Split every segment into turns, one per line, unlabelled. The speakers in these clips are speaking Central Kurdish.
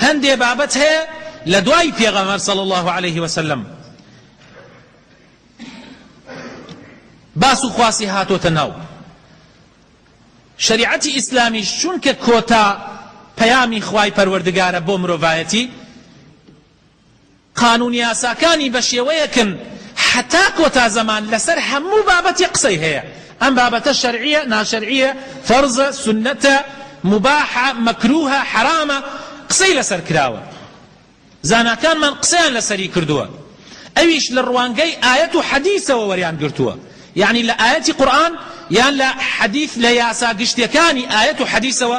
هەندێ بابەت هەیە لە دوای پێغەمبەر صلی اللە علیه وسلم باس و خواسی هاتۆتە ناو. شەریعەتی ئیسلامیش چونکە کۆتا پەیامی خوای پەروەردگارە بۆ مرۆڤایەتی، قانون یاساکانی بە شێوەیەکن هەتا کۆتا زەمان لەسەر هەموو بابەتێک قسەی هەیە، ئەم بابەتە شەرعیە، ناشەرعیە، فەرزە، سوننەتە، موباحە، مەکروهە، حەرامە، قسەی لەسەر کراوە. زاناکانمان قسەیان لەسەری کردووە ئەویش لە ڕوانگەی ئایەت و حەدیسەوە وەریان گرتووە یەعنی لە ئایەتی قورئان یان لە حەدیث لە یاسا گشتیەکانی ئایەت و حەدیسەوە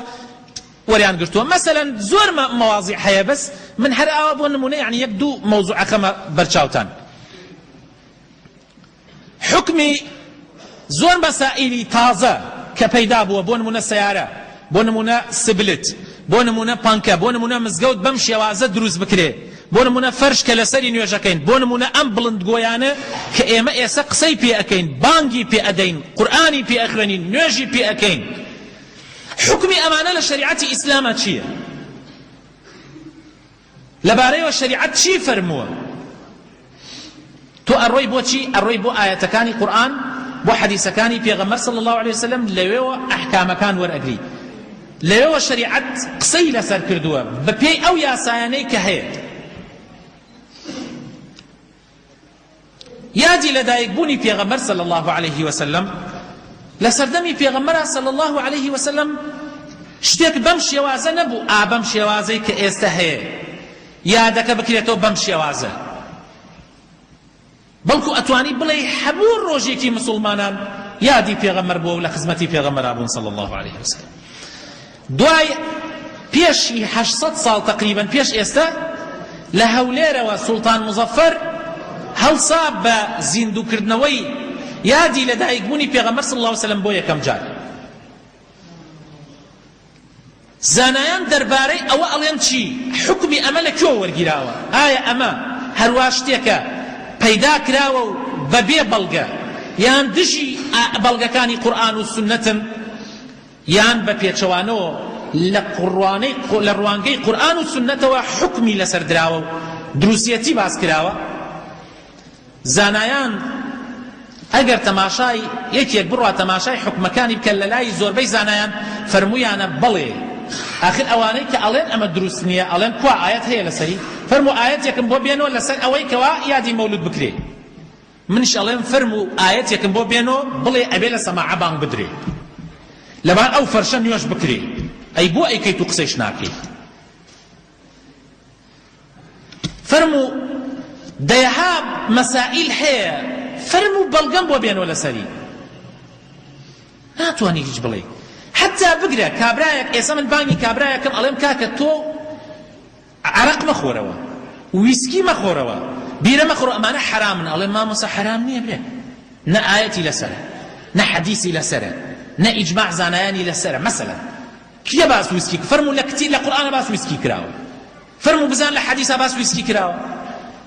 وەریان گرتووە مەسەلەن زۆر مەوازیع هەیە بەس من هەر ئاوا بۆ نمونە یەعنی یەک دوو مەوزوع ئەخەمە بەرچاوتان حوکمی زۆر مەسائیلی تازە کە پەیدا بووە بۆ نموونە سەیارە، بۆ نموونە سبلت، بۆ نموونە پەنکە، بۆ نموونە مزگەوت بەم شێوازە دروست بکرێ، بۆ نموونە فەرش کە لەسەری نوێژەکەین، بۆ نموونە ئەم بڵندگۆیانە کە ئێمە ئێسە قسەی پێ ئەکەین، بانگی پێ ئەدەین، قورئانی پێ ئەخوێنین، نوێژی پێ ئەکەین. حوکمی ئەمانە لە شەریعەتی ئیسلاما چییە؟ لەبارەیەوە شەریعەت چی فەرمووە؟ تۆ ئەڕۆی بۆ چی؟ ئەڕۆی بۆ ئایەتەکانی قورئان، بۆ حەدیسەکانی پێغەمبەر صلی اللە علیه وسلم، لەوێوە ئەحکامەکان وەرئەگری. لەوێوە شەریعەت قسەی لەسەر کردووە بەپێی ئەو یاسایانەی کە هەیە. یادی لەدایک بوونی پێغەمبەر صلی اللە علیه وسلم لە سەردەمی پێغەمبەرا صلی اللە علیه وسلم شتێک بەم شێوازە نەبوو ئا بەم شێوازەی کە ئێستا هەیە یادەکە بکرێتەوە بەم شێوازە بەڵکو ئەتوانی بڵێ هەموو ڕۆژێکی مسلمانان یادی پێغەمبەر بووە و لە خزمەتی پێغەمبەرا بوون صلی الله علیه وسلم دوای پێشی 800 ساڵ تقریبا پێش ئێستا لە هەولێرەوە سوڵتان مزەفەر هەڵسا بە زیندووکردنەوەی یادی لەدایکبوونی پێغەمبەر صلی الله علیه وسلم بۆ یەکەم جار زانایان دەربارەی ئەوە ئەڵێن چی؟ حوکمی ئەمە لە کوێوە وەرگیراوە؟ ئایا ئەمە هەروا شتێکە پەیدا کراوە و بەبێ بەڵگە یان دژی بەڵگەکانی قورئان و سوننەتن یان بە پێچەوانەوە لە قوڕوانەی لە ڕوانگەی قورئان و سوننەتەوە حوکمی لەسەر دراوە و دروستیەتی باس کراوە؟ زانایان ئەگەر تەماشای یەکێک بڕوا تەماشای حوکمەکانی بکە لەلای زۆربەی زانایان فەرموویانە بەڵێ ئاخر ئەوانەی کە ئەڵێن ئەمە دروست نییە ئەڵێن کوا ئایەت هەیە لەسەری فەرموو ئایەتێکم بۆ بێنۆ لەسەر ئەوەی کەوا یادی مەولود بکرێ منیش ئەڵێم فەرموو ئایەتێکم بۆ بێنۆ بڵێ ئەبێ لە سەماعە بانگ بدرێ لەبان ئەو فەرشە نوێژ بکرێ ئەی بۆ ئەیکەیت و قسەیش ناکەی فەرموو دەیەها مەسائیل هەیە فەرموو بەڵگەم بۆ بێنۆ لەسەری ناتوانی هیچ بڵێ حتا بگرە کابرایەک ئێستا من بانگی کابرایەکەم ئەڵێم کاکە تۆ عەرەق مەخۆرەوە ویسکی مەخۆرەوە بیرە مەخۆرە ئەمانە حەرامن ئەڵێم مامۆستا حەرام نییە برێ نە ئایەتی لەسەرە نە حەدیسی لەسەرە نە ئیجماع زانایانی لەسەرە مەسەلەن کێ باس ویسکی فەرموو لە کتی لە قورئانا باس ویسکی کراوە فەرموو بزان لە حەدیسا باس ویسکی کراوە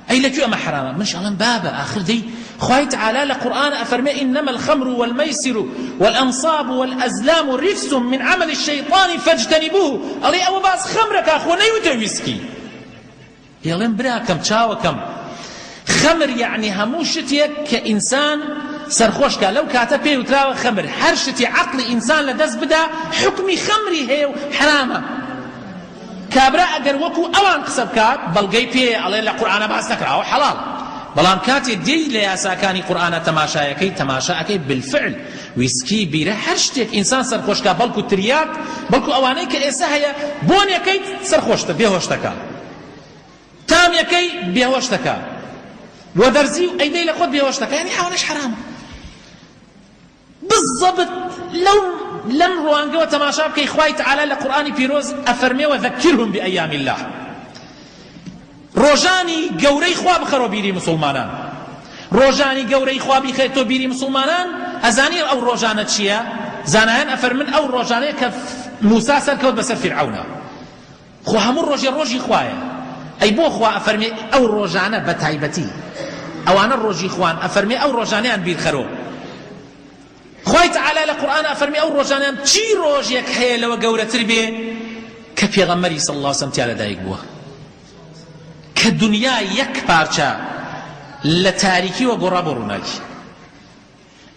ئەی لە کوێ ئەمە حەرامە منش ئەڵێم بابە ئاخر دەی خوای تعالی لە قورئان ئەفەرمێ إنما الخمر والميسر والأنصاب والأزلام رجس من عمل الشيطان فاجتنبوه ئەڵێ ئەوە باس خەمرەکە خۆ نەیوتە ویسکی ئێڵێم براکەم چاوەکەم خەمر یەعنی هەموو شتێک کە ئینسان سەرخۆش کا لەو کاتە پێی وتراوە خەمر هەر شتی عەقڵی ئینسان لە دەست بدا حوکمی خەمری هەیە و حەرامە کابرا ئەگەر وەکو ئەوان قسە بکات بەڵگەی پێیە ئەڵێ لە قورئانە باس نەکراوە حەڵاڵ بەڵام کاتێ دێی لە یاساکانی قورئانە تەماشایەکەی تەماشا ئەکەی بالفعل ویسکی بیرە هەر شتێک ئینسان سەرخۆش کا بەڵکو تریاک بەڵکو ئەوانەی کە ئێستا هەیە بۆنێکەیت سەرخۆشتە بێهۆشتەکە تامێکەی بێهۆشتەکە وە دەرزی و ئەیدەی لە خۆت بێهۆشتەکە یعنی ئەوانەش حەرامە بالضبط لەو لەم ڕوانگەوە تەماشا بکەی خوای تعالی لە قورئانی پیرۆز ئەفەرمێ وذکرهم بأیام الله ڕۆژانی گەورەی خوا بخەرەوە بیری مسوڵمانان ڕۆژانی گەورەی خوا بیخەیتەوە بیری مسوڵمانان ئەزانی ئەو ڕۆژانە چییە زانایان ئەفەرمن ئەو ڕۆژانەیە کە موسا سەرکەوت بەسەر فیرعەونە خۆ هەموو ڕۆژێ ڕۆژی خوایە ئەی بۆ خوا ئەفەرمێ ئەو ڕۆژانە بە تایبەتی ئەوانە ڕۆژی خوان ئەفەرمێ ئەو ڕۆژانەیان بیرخەرۆ خوای تەعالا لە قورئانا ئەفەرمێ ئەو ڕۆژانەیان چی ڕۆژێک هەیە لەوە گەورەتر بێ؟ کە پێغەمبەری صلی اللە علیە وسلم تیا لەدایک بووە کە دنیا یەک پارچە لە تاریکیوە گۆڕا بۆ ڕووناکی.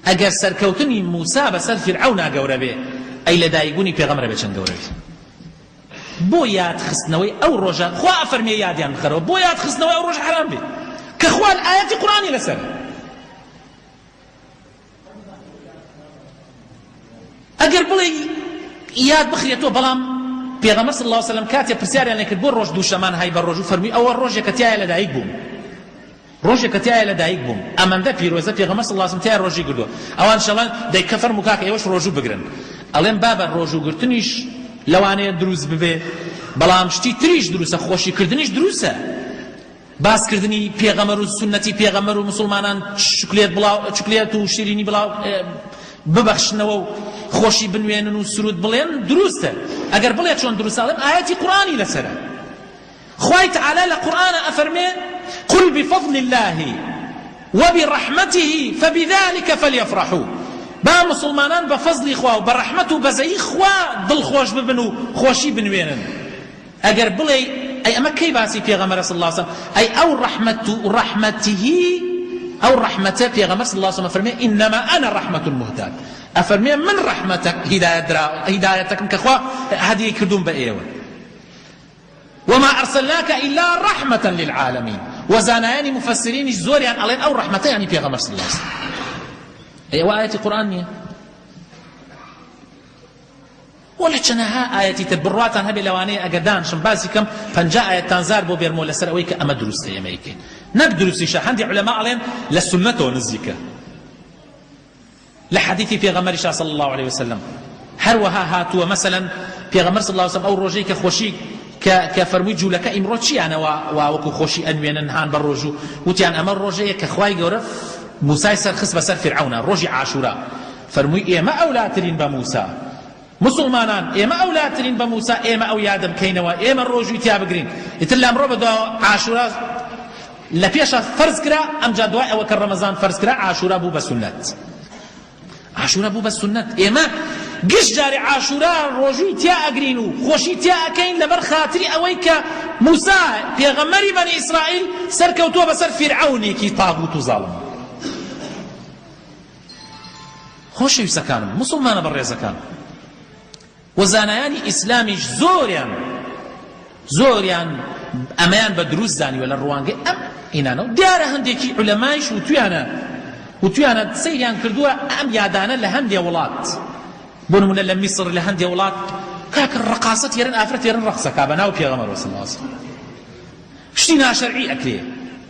ئەگەر سەرکەوتنی موسا بەسەر فیرعەونا گەورە بێ ئەی لەدایکبوونی پێغەمبەر ئەبێ چەند گەورە بێ؟ بۆ یاد خستنەوەی ئەو ڕۆژە خوا ئەفەرمێ یادیان بخەرەوە بۆ یاد خستنەوەی ئەو ڕۆژە حەرام بێ کە خوا ئایەتی قورئانی لەسەرە. ئەگەر بڵێی یاد بخرێتەوە بەڵام پێغەمبەر صلی اللە علیه وسلم کاتێ پرسیاریان لێکرد بۆ ڕۆژ دووشەمان های بە ڕۆژوو فەرمووی ئەوە ڕۆژێکە تیایا لەدایک بووم ڕۆژێکە تیایا لەدایک بووم ئەمەندە پیرۆزە پێغەمبەر صلی اللە علیه وسلم تیایا ڕۆژی گردووە ئەوان شەڵان دەی کە فەرموو کاکە ئێوەش ڕۆژوو بگرن ئەڵێم بابە ڕۆژوو گرتنیش لەوانەیە دروست ببێ بەڵام شتی تریش دروستە خۆشی کردنیش دروستە باسکردنی پێغەمبەر و سوننەتی پێغەمبەر و موسڵمانان شوکلێت بڵاو چوکلێت و شیرینی بڵاو ببەخشنەوە و خۆشی بنوێنن و سرود بڵێن دروستە ئەگەر بڵێ چۆن دروستە ئەڵێم ئایەتی قورئانی لەسەرە خوای تعالی لە قورئانە ئەفەرمێ قل بفضل الله وبرحمته فبذلك فليفرحوا با موسڵمانان بە فەزلی خوا و بە ڕەحمەت و بەزەیی خوا دڵخۆش ببن و خۆشی بنوێنن ئەگەر بڵێی ئەی ئەمە کەی باسی پێغەمبەرە صلی اللە علیە وسلم ئەی ئەو ڕەحمەت و ڕەحمەته ئەو ڕەحمەتە پێغەمبەر صلی اللە علیە وسلم ئەفەرمێ انما انا رحمە مهداة ئەفەرمێ من ڕەحمەتە هیدایەت درا هیدایەتەکم کە خوا هەدیەی کردووم بە ئێوە وما ارسلناک الا رحمة للعالمین و زانایانی مفسرینیش زۆریان ئەڵێن ئەو ڕەحمەتە یعنی پێغەمبەر صلی اللە علیه وسلم ئەی ئەوە ئایەتی قورئان نییە وە لە چەنەها ئایەتی تر بڕواتان هەبێ لەوانەیە ئەگەر دانشم باسی کەم 50 ئایەتتان زار بۆ بێرمەوە لەسەر ئەوەی کە ئەمە دروستە ئێمە ئەیکەین نەک دروستیشە هەندی عولەما ئەڵێن لە سوننەتەوە نزیکە لە حەدیثی پێغەمبەریشا صلی الله علیه وسلم هەروەها هاتووە مەسەلەن پێغەمبەر صلی الله علیه وسلم ئەو ڕۆژەی کە خۆشی کە کە فەرمووی جوولەکە ئیمڕۆ چیانە وا وا وەکو خۆشی ئەنوێنن هان بە ڕۆژوو وتیان ئەمە ڕۆژەیە کە خوای گەورە موسای سەرخست بەسەر فیرعەونا ڕۆژی عاشورا فەرمووی ئێمە ئەولاترین بە موسا موسڵمانان ئێمە ئەولاترین بە موسا ئێمە ئەو یادە بکەینەوە ئێمە ڕۆژووی تیا بگرین ئیتر لەمڕۆ بەدواوە عاشورا لە پێشە فەرز کرا ئەمجا دوای ئەوە کە ڕەمەزان فەرز کرا عاشورا بوو بە سوننەت عاشورا بوو بە سوننەت ئێمە گشت جارێ عاشورا ڕۆژووی تیا ئەگرین و خۆشی تیا ئەکەین لەبەر خاتری ئەوەی کە موسا پێغەمبەری بەنی ئیسرائیل سەرکەوتووە بەسەر فیرعەونێکی تاغوت و زاڵم خۆشەویستەکانم موسڵمانە بەڕێزەکان و زانایانی ئیسلامیش زۆریان زۆریان ئەمەیان بە دروست زانیوە لە ڕوانگەی ئەم ئینانە و دیارە هەندێکی عولەمایش وتویانە وتویانە سەیریان کردووە ئەم یادانە لە هەندێ وڵات بۆ نمونە لە میسر لە هەندێ وڵات کاکە ڕقاسە تێرن ئافرەت تێرن ڕەقسەکا بە ناو پێغەمبەر صلی الله علیه وسلم شتی ناشەرعی ئەکرێ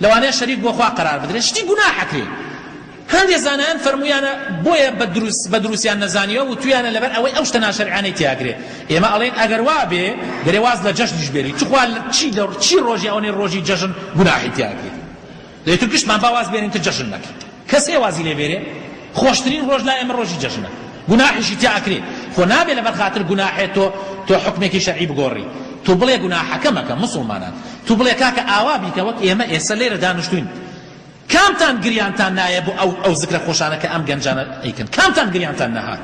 لەوانەیە شەریک بۆ خوا قەرار بدرێ شتی گوناح ئەکرێ هەندێ زانایان فەرموویانە بۆیە بە دروست بە دروستیان نەزانیوە وتویانە لەبەر ئەوەی ئەو شتە ناشەرعیانەی تیاگرێ ئێمە ئەڵێن ئەگەر وا بێ دەرێ واز لە جەژنیش بێنی چخوا چی لە چی ڕۆژی ئەوەنەی ڕۆژی جەژن گوناحی تیاگرێ دەی تر گشتمان با واز بێنین تر جەژن نەکەین کەس هەیە وازی لێ بێنێ خۆشترین ڕۆژ لای ئێمە ڕۆژی جەژنە گوناحیشی تیا ئەکرێ خۆ نابێ لەبەر خاتر گوناحێ تۆ تۆ حوکمێکی شەرعی بگۆڕی تۆ بڵێ گوناحەکە مەکە موسڵمانان تۆ بڵێ کاکە ئاوا بیکە وەک ئێمە ئێستا لێرە دانیشتوین کامتان گریانتان نایە بۆ ئەو ئەو زکرە خۆشانە کە ئەم گەنجانە ئەیکەن کامتان گریانتان نەهات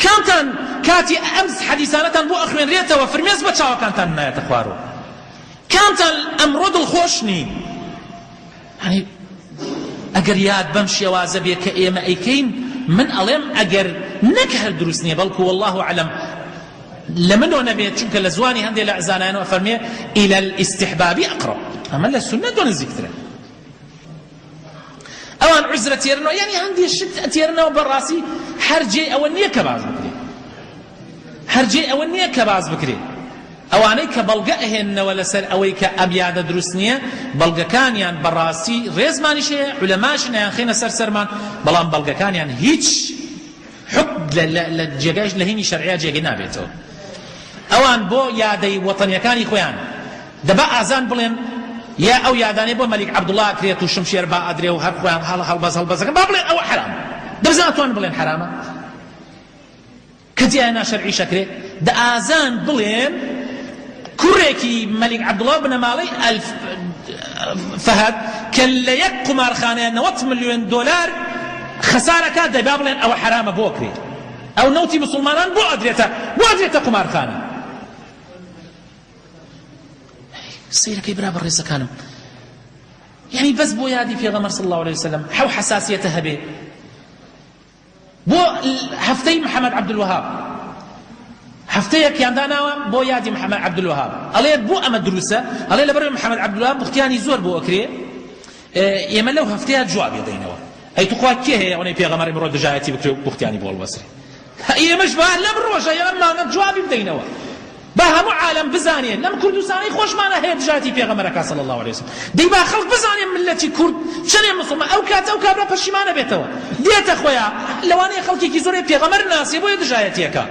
کامتان کاتی ئەم حەدیسانەتان بۆ ئەخوێنرێتەوە فرمێس بە چاوەکانتان نایەتە خوارەوە کامتان ئەمڕۆ دڵخۆش نین یانی ئەگەر یاد بەم شێوازە بێ کە ئێمە ئەیکەین من ئەڵێم ئەگەر نەک هەر دروست نییە بەڵکو والله اعلم لە منەوە نەبێت چونکە لە زوانی هەندێک لە زانایانەوە فەرمێ الى الاستحباب اقرب ئەمە لە سوننەتەوە نزیکترە ئەوان عوزرە تێرنەوە یعنی هەندێ شت ئەتێرنەوە بەڕاستی هەر جێی ئەوە نییە کە باس بکرێ هەر جێی ئەوە نییە کە باس بکرێ ئەوانەی کە بەڵگە ئەهێننەوە لەسەر ئەوەی کە ئەم یادە دروست نییە بەڵگەکانیان بەڕاستی ڕێزمانیش هەیە عولەماشن ئەیانخەینە سەر سەرمان بەڵام بەڵگەکانیان هیچ حکم لە جێگایش لە هینی شەرعیا جێگەی نابێتەوە ئەوان بۆ یادەی وەتەنیەکانی خۆیان دەبا ئازان بڵێن یا ئەو یادانەی بۆ مەلیک عەبدوڵا ئەکرێت و شمشێر با ئەدرێ و هەر خۆیان هەڵ هەڵبەز هەڵبەزەکەن با بڵێن ئەوە حەرامە دەبزان ئەتوانن بڵێن حەرامە کە جیایە ناشەرعیش ئەکرێ دە ئازان بڵێن کوڕێکی مەلیک عەبدوڵا و بنەماڵەی ئەلف فەهد کە لە یەک قومارخانەیە 90 ملیۆن دۆلار خەسارەکات دەبا بڵێن ئەوە حەرامە بۆ کرێ. ئەو نەوتی مسلمانان بۆ ئەدرێتە بۆ ئەدرێتە قومارخانە؟ سەیرەکەی برا بەڕێزەکانم یعنی بەس بۆ یادی پێغەمبەر صلی الله علیه وسلم حەو حەساسیەتە هەبێ بۆ هەفتەی محەمەد عەبدولوەهاب هەفتەیەکیان داناوە بۆ یادی محەمەد عەبدولوەهاب ئەڵێ بۆ ئەمە دروستە ئەڵێ لەبەر محەمەد عەبدولوەهاب بوختیانی زۆر بۆ ئەکرێ ئێمە لەو هەفتەیە جوابێ دەینەوە ئەی توخوا کێ هەیە ئەوەی پێغەمبەر ئیمڕۆ دژایەتی بکرێ و بوختیانی بۆ هەڵوەسرێ ئێمەش با لەم ڕۆژە یا مانگە جوابی بدەینەوە با هەموو عالەم بزانێ لەم کوردستانەی خۆشمانە هەیە دژایەتی پێغەمبەرەکە صلی اللە علیه وسلم دەی با خەڵک بزانێ ملەتی کورد چەنێ مسوڵمان ئەو کاتە ئەو کابرا پەشیمانە بێتەوە دێتە خۆیا لەوانەیە خەڵکێکی زۆرێ پێغەمبەر ناسێ بۆیە دژایەتیەکە.